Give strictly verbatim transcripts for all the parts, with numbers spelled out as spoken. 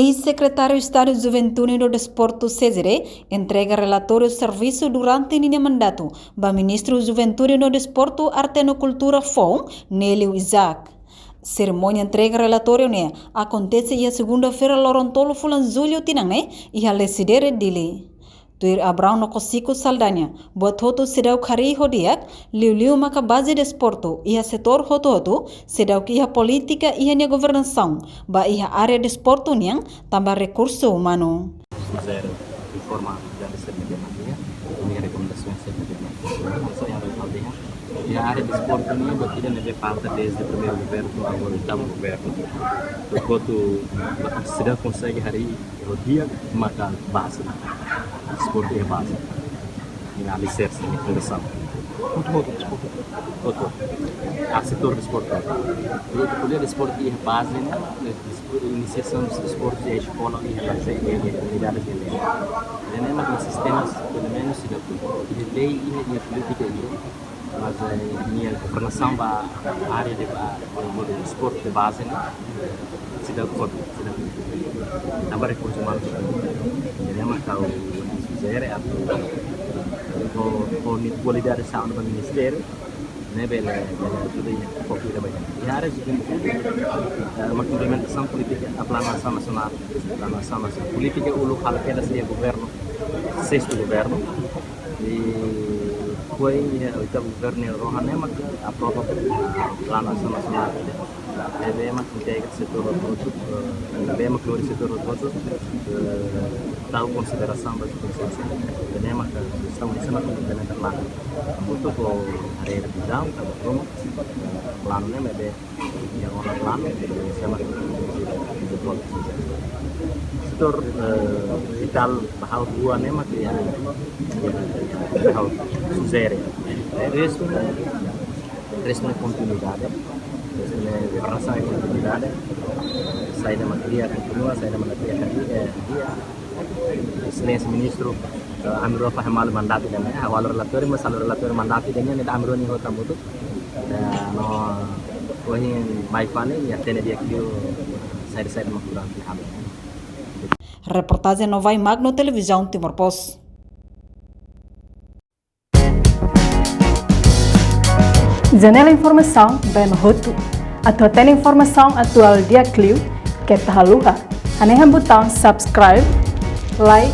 Eis-Sekretáriu Estadu Juventude no Desportu, S E J D, entrega relatóriu servisu durante ninia mandatu ba Ministru Juventude no Desportu, Arte no Kultura foun, Nélio Isaac. Serimónia entrega relatóriu ne'e akontese iha segunda-feira, loron tolu fulan Jullu tinan ne'e, iha Lecidere, Dili. Tuir Abraão no Cosico Saldanha, buat hotu seidauk harii ho di'ak, liuliu maka baze desportu iha setór hotu-hotu, seidauk iha polítika iha nia governasaun ba iha área desportu nian, tanba rekursu umanu. Zero informa dari sebenarnya, ini rekomendasi yang sebenarnya. Masa yang paling iha área desportu nian, buat ida-ne'ebé falta desde primeiru governu, agora oitavu governu. Hotu-hotu seidauk konsege harii ho di'ak, maka baze. Desportu iha baze. Iha aliserse, iha fundasaun. Hotu-hotu desportu. Hotu. Ah, setór desportu. Jadi, ko'alia desportu iha baze ne'e, desportu, inisiasaun desportu iha eskola, iha baze, iha komunidade, iha lei. Jadi, memang iha sistema, pelumenus, seidauk, iha lei, iha, iha polítika, iha. Mas, eh, nia governasaun ba área de ba, ba, ba desportu de baze ne'e, seidauk forte, seidauk. Tanba rekursu umanu. Jadi, ema ha'u sujere atu, ho, ho nia kualidade saun ba ministériu, ne'e bele, bele ajuda iha foku ida-ne'e. Iha área de juventude, eh, mak implementasaun polítika, a planu asaun nasionál, planu asaun nasionál. Polítika uluk halo kedas iha governu, sestu governu. I foin, eh, oitavu governu rohan ne'e mak aprova, eh, planu asaun nasionál. Ne'ebé mak integra setór hotu-hotu, eh, ne'ebé mak lori setór hotu-hotu, eh, tau konsiderasaun ba konsensu. Ne'e mak, eh, estamos dizendo que não tem nada. Muito com a rede de visão, tá bom? Planu ne'e, ne'ebé iha ona planu, iha ona planu, iha ona planu. Setór, eh, vitál ba ha'u rua ne'e mak iha, iha, iha ha'u sujere. Eh, restu ne'e, restu ne'e kontinuidade, restu ne'e governasaun iha kontinuidade, saida mak iha kontinua, saida mak iha, eh, iha. Exelénsia Ministru, eh, ami rua fahe malu mandatu ida-ne'e, ha'u halo relatóriu, mas halo relatóriu mandatu ida-ne'e, ne'e ami rua nia hotu hamutuk. Eh, no, ohin mai fali, nia hatene di'ak liu saida-saida mak durante halo. Reportajen Novai Magno, Televizaun Timor Post. Janela informasaun ba ema hotu. Atu hatene informasaun atuál di'ak liu, keta haluha hanehan butaun subscribe, like,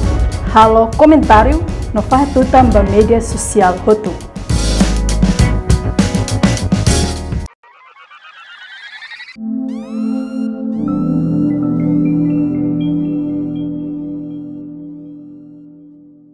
halo komentáriu, no fahe tutan ba média sosiál hotu.